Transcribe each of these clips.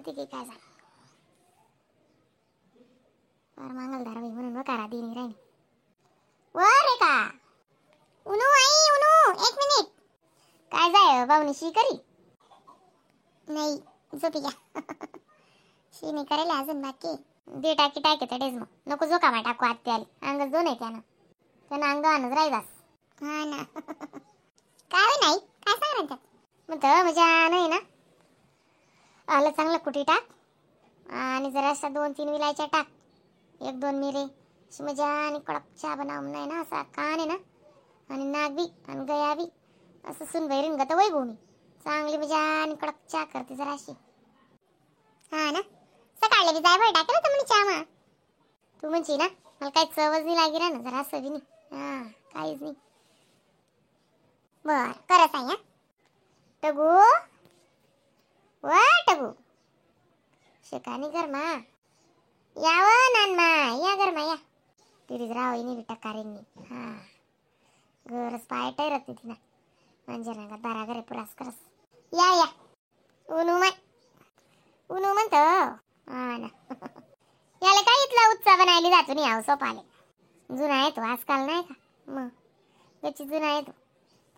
ते काय झालं फार मांगलदार बाई म्हणून वकारा देणी राहिनी. वर रे का उनू आई उनू एक मिनिट. काय जाय बावनी शी करी नाही झोपी घ्या. शी नाही करायला अजून बाकी. दे टाकी टाके तडेच मग नको जोकामा टाकू आत्याले. अंगच दोन आहे त्यानं त्यानं अंग आणच राहिलास. हा ना. काय नाही काय सांग त्यात म्हणतं मजा नाही ना. आलं चांगलं कुटी टाक आणि जरासा 2-3 विलायच्या टाक, 1-2 मिरे अशी मजा आणि कडक चहा बनाव नाही ना असा कान आहे ना आणि नाक बी आणि गया बी असं सुन बैरीन गत वय भूमी चांगली मजा आणि कडक चहा करते जराशी. हा ना सकाळला बी जाय भर टाकेल होतं म्हणे चहा मा. तू म्हणशी ना मला काही चवच नाही लागी ना जरा असं बी नाही. हा काहीच नाही. बर करत आहे. हा टगू वा टगू शेकानी गरमा याव नानमा या गरमा या तिरीच राव इनी बी टकारेंनी. हा गरज पाय टैरत नाही तिना म्हणजे ना दारा घरे पुरास करस. या या उनू माय उनू म्हणतो. हा ना. याला काय इथला उत्साह बनायला जातो नाही आव सोपाले. जुना आहे तो आजकाल नाही का मग त्याची जुना आहे तो.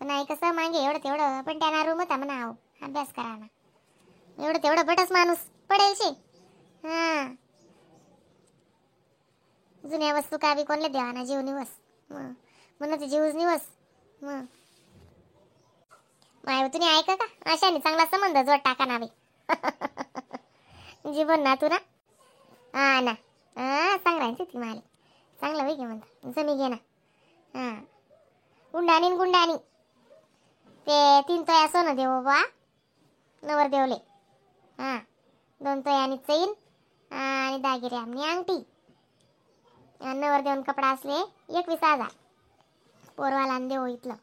पण आई कसं मागे एवढं तेवढं पण त्यांना रूम होता म्हणा आहो अभ्यास करा ना एवढं तेवढं बटस माणूस पडेल शे. हां जुन्या वस्तू का बी कोणले द्यावा ना जीव निवस मग म्हणून ते जीवच निवस. मग माय तुम्ही ऐका का अशाने चांगला संबंध जोड टाका ना बाई. जीवन ना तू ना. हा ना हा सांग राहायची ती मला चांगलं वै घे म्हणता जमी घे ना. हां गुंडाणी गुंडाणी ते 3 तोया सोनं देव बा नवर देवले. हां 2 तोयानी चैन आणि दागिरे आमनी अंगठी आणि नवर देऊन कपडा असले 21,000 पोरवाला आणि देव इथलं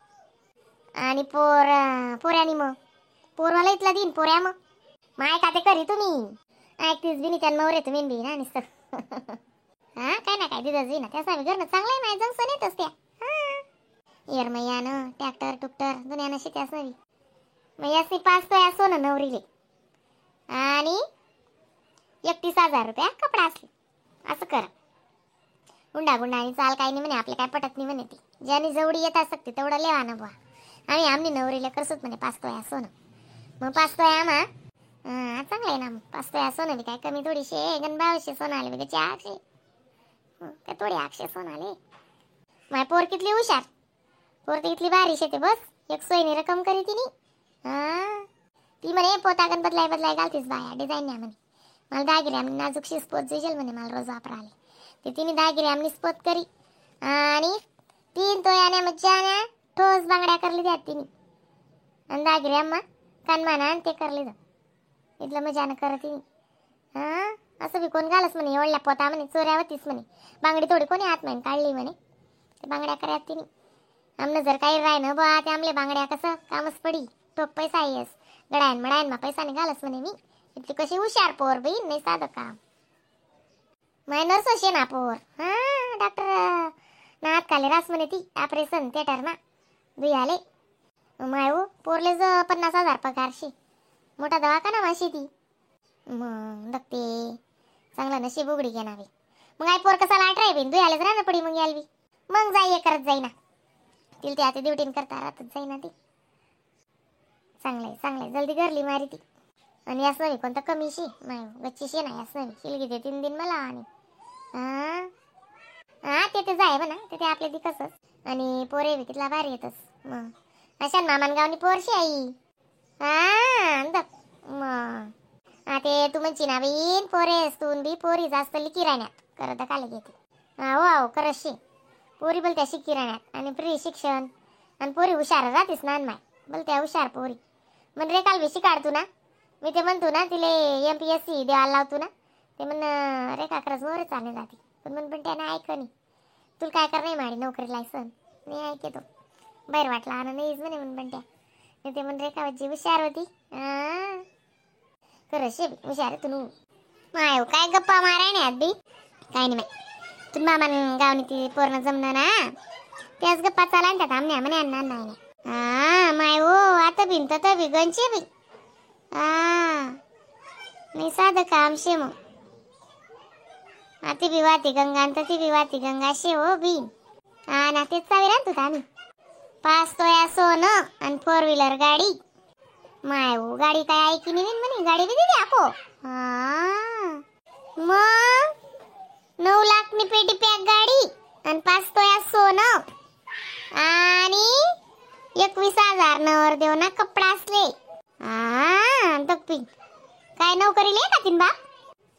आणि पोर पोऱ्यानी मग पोरवाला इथला देईन पोऱ्या मग माय का ते करी तुम्ही ऐकतीच बी नाही त्यांना मवरे तुम्ही बी ना नुसतं. हां काय ना काय दिदच बी ना त्याचा आम्ही घरनं चांगलं आहे माय जंगसन येतच त्या. हां येर मग यानं ट्रॅक्टर टुक्टर दुनियानं शेत्यास नवी मग यासनी 5 तोया सोनं नवरीले आणि 31,000 रुपया कपडा असले असं करा. गुंडा गुंडा आणि चाल काही नाही म्हणे आपल्या काय पटत नाही म्हणे ती ज्याने जवळी येत असते तेवढं लेवा ना बुवा. आम्ही आमनी नवरीला करसूत म्हणे 5 तोया सोनं मग 5 तोया आम्हा. हां चांगलं आहे ना मग 5 तोया सोनं बी काय कमी थोडीशे गण 2200 सोनं आले बी 400 काय थोडी 800 सोनं आले. माय पोर कितली हुशार पोर तर इथली भारी शेते बस एक सोयीने रक्कम करी तिनी. हां ती म्हणे पोतागण बदलाय बदलाय घालतीस बाया डिझाईन न्या म्हणे मला दागिरे आम्ही नाजूकशी स्पोत जुजेल म्हणे मला रोज वापराले ते तिने दागिरे आम्ही स्पोत करी आणि 3 तोयान्या मज्जान्या ठोस बांगड्या करली द्या तिने आणि दागिरे आम्हा कानमाना आणि ते करले जा इथलं मजानं करत तिने. हां असं बी कोण घालस म्हणे एवढल्या पोता म्हणे चोऱ्या होतीस म्हणे बांगडी थोडी कोणी हात म्हणे काढली म्हणे ते बांगड्या कर्यात तिने. आमनं जर काही राय ना बा ते आमले बांगड्या कसं कामच पडी टोक पैसा येस गडायन मडायन मा पैसा निघालस म्हणे मी इतली कशी हुशार पोर बाई नाही साधं काम. माय नर्स असे ना पोर. हां डॉक्टर नात काले रास म्हणे ती ऑपरेशन थिएटर मा दुयाले माय हो पोरलेच 50,000 पगारशी मोठा दवाखाना माशी ती मग बघते चांगला नशीब उघडी घे ना बाई. मग आई पोर कसा लाट राही बाई दुयालेच राहणं पडी मग याल बी मग जाई करत जाईना तिला ते आता ड्युटीन करता राहतच जाईना ती. चांगलं आहे चांगलं आहे जल्दी घरली मारी ती आणि यास नवी कोणतं कमी शी नाही गच्ची शी ना यास नवी शिलगी दे 3 दिन मला आणि हां हां ते ते जाय म्हणा ते ते आपले दिकसच आणि पोरे बी तिथला भारी येतच मग अशा मामानगावनी पोरशी आई. हां मग हा ते तू म्हणची ना बीन पोरेस तून बी पोरी जास्त लिकी राहण्यात करत काले घेते. हो हो करत शी पोरी बोलत्या शिकी राहण्यात आणि फ्री शिक्षण आणि पोरी हुशार राहतीस ना माय बोलत्या हुशार पोरी म्हण रे काल बी शिकाडतू ना मी ते म्हणतो ना तिले MPSC द्यायला लावतो ना ते म्हण रे काकरच मोरे चालले जाते पण म्हण पण त्यानं ऐक नाही तुला काय कर नाही माडी नोकरी लायसन नाही ऐके तो बाहेर वाटला आणा नाहीच म्हणे म्हण पण त्या नाही ते म्हण रे का हुशार होती. हां खरं शे हुशार तू माय काय गप्पा माराय नाही आत बी काय नाही माय तू मामा गावनी ती पूर्ण जमणं ना त्याच गप्पा चाला त्यात आमण्या म्हणे आणणार नाही. हां माय हो आता बिन तर बी गंचे बी. हां नाही साधं काम शे मग. हा ती बी वाती गंगा आणि ती बी वाती गंगा शे हो बी. हा ना तेच चावी राहतो आम्ही. 5 तोया सोनं आणि 4 व्हीलर गाडी. माय हो गाडी काय ऐकी नाही म्हणे, गाडी बी दिली आपो. हा मग 9 लाख नी पेटी पॅक गाडी आणि 5 तोया सोनं आणि 21,000 नवर देव ना कपडा असले. हा दप्पी काय नोकरी ले का तीन बाप?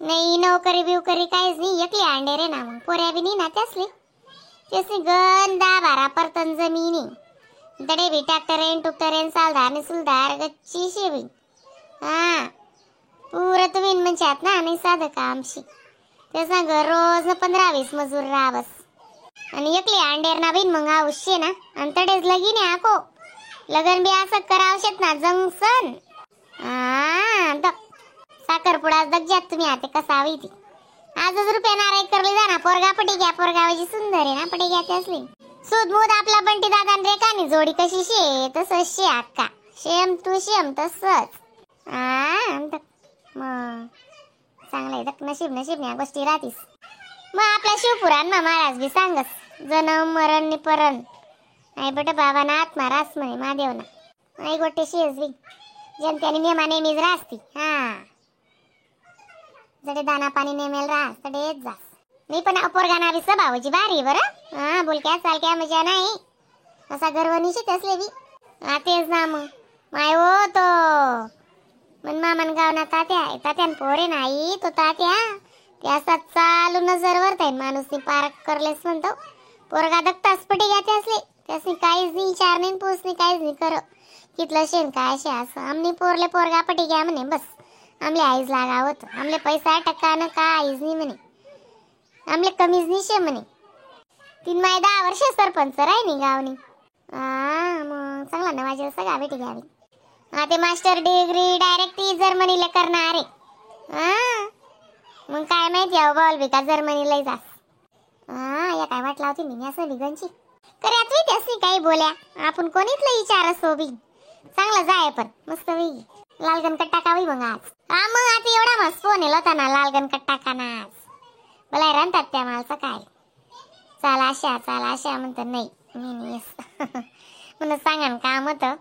नाही नोकरी बिवकरी काहीच नाही, एकली अंडे रे ना मग पोऱ्या बी नाही ना त्यासली. त्यासनी गण 10-12 परतन जमिनी दडे बी ट्रॅक्टर येन टुक्टर येन सालदार आणि सुलदार गच्ची शेवी. हा पुरं तुम्ही म्हणशात ना नाही साधं काम शी. ते सांग रोज 15-20 मजूर राबस आणि एकली अंडेर ना बिन मग आवश्य ना आणि तडेच लगीन आहे आको लगन बी असं करावशेत ना जंगसन. हा दक साखरपुडा दग जात तुम्ही आता कसा हवी ती. आजच रुपया नाराय करले जा ना पोरगा पटी घ्या, पोरगा सुंदर आहे ना पटी घ्या त्यासली. सूद मूद आपला बंटी दादा आणि रेखानी जोडी कशी शे तसंच शे अक्का same to same तसंच. हा मग चांगलं आहे दक नशीब नशीब या गोष्टी राहतीस. मग आपल्या शिवपुराण मा महाराज बी सांगस जनम मरण निपरण नाही बेटा बाबा ना आत्मा रास म्हणे महादेव ना आई गोटे शेज बी जनतेने नेमा नेहमीच राहती. हा जडे दाना पाणी नेमेल राहस तडेच जास. मी पण पोरगा बी स्वभावाची भारी बरं. हा बोलक्या चालक्या मजा नाही असा गर्व निश्चित असले बी. हा तेच ना मग माय हो तो मन मामन गाव ना तात्या तात्यान पोरे नाही तो तात्या ते असा चालू नजरवर ताईन माणूसनी पारख करलेस म्हणतो पोरगा दगतास पटी घ्याते असले त्यासनी काहीच नाही विचार नाही पूस नाही काहीच नाही कर कितलं शेण काय शे असं आमनी पोरले पोरगा पटी घ्या म्हणे बस आमले आईज लागावत आमले पैसा टक्का न काहीच नाही म्हणे आमले कमीच नाही शे म्हणे. तीन माय 10 वर्ष सरपंच राही गावनी. हा मग चांगला नवाजेल सगळा बेटी घ्यावी. हा ते master degree direct ती जर्मनीला करणार आहे. हा मग काय माहिती अहो बॉल बी का जर्मनीला जास. हा या काय वाटला होती मी असं बिगनची करे तुम्ही त्यासनी काही बोल्या आपण कोणीतलं विचार असो बी चांगलं जाय पण मस्त वेगी लालगन कट्टा कावी मग आज. हा मग आता एवढा मस्त फोन येला होता ना लालगन कट्टा का ना आज बोलाय राहतात त्या मालचं काय चाल अशा चाल अशा म्हणतात नाही मी नाही म्हणून सांगा ना काम होतं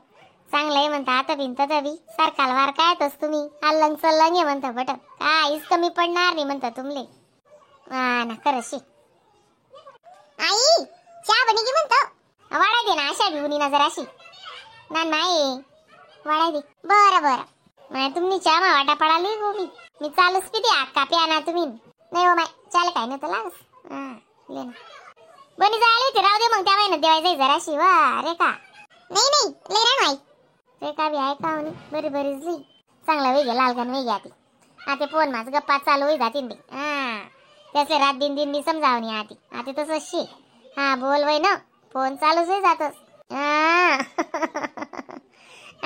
चांगलं आहे म्हणता आता बिन तथं बी सारखाल वार काय तस तुम्ही अल्लंग चल्लंग आहे म्हणता बट काहीच कमी पडणार नाही म्हणता तुमले. हा ना खरं शी. आई चहा बनी की म्हणतो वाढाय दे ना अशा बी उनी नजर अशी ना नाही वाढाय दे. बरं बरं माय तुम्ही चहा मा वाटा पडाली गो मी मी चालूच पिते अक्का प्या ना तुम्ही. नाही हो माय चाल काय नव्हतं लागस. हा ले ना बनी जायला होती राहू दे मग त्या महिन्यात देवायचं जराशी वा रे का. नाही नाही लय राहू आई रेखा बी आहे का म्हणे बरी बरीच ली चांगला वेग लालगन वेग आती आता फोन माझ गप्पा चालू होई जातीन बी. हा त्याचे रात दिन दिन बी समजावणी आती आता तसंच शे. हा बोल वय ना फोन चालूच होई जातस. हा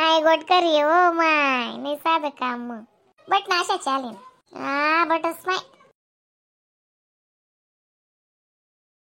I गोट करी हो माय नाही साधं काम मग बट ना अशा चालेल. हा बटस माय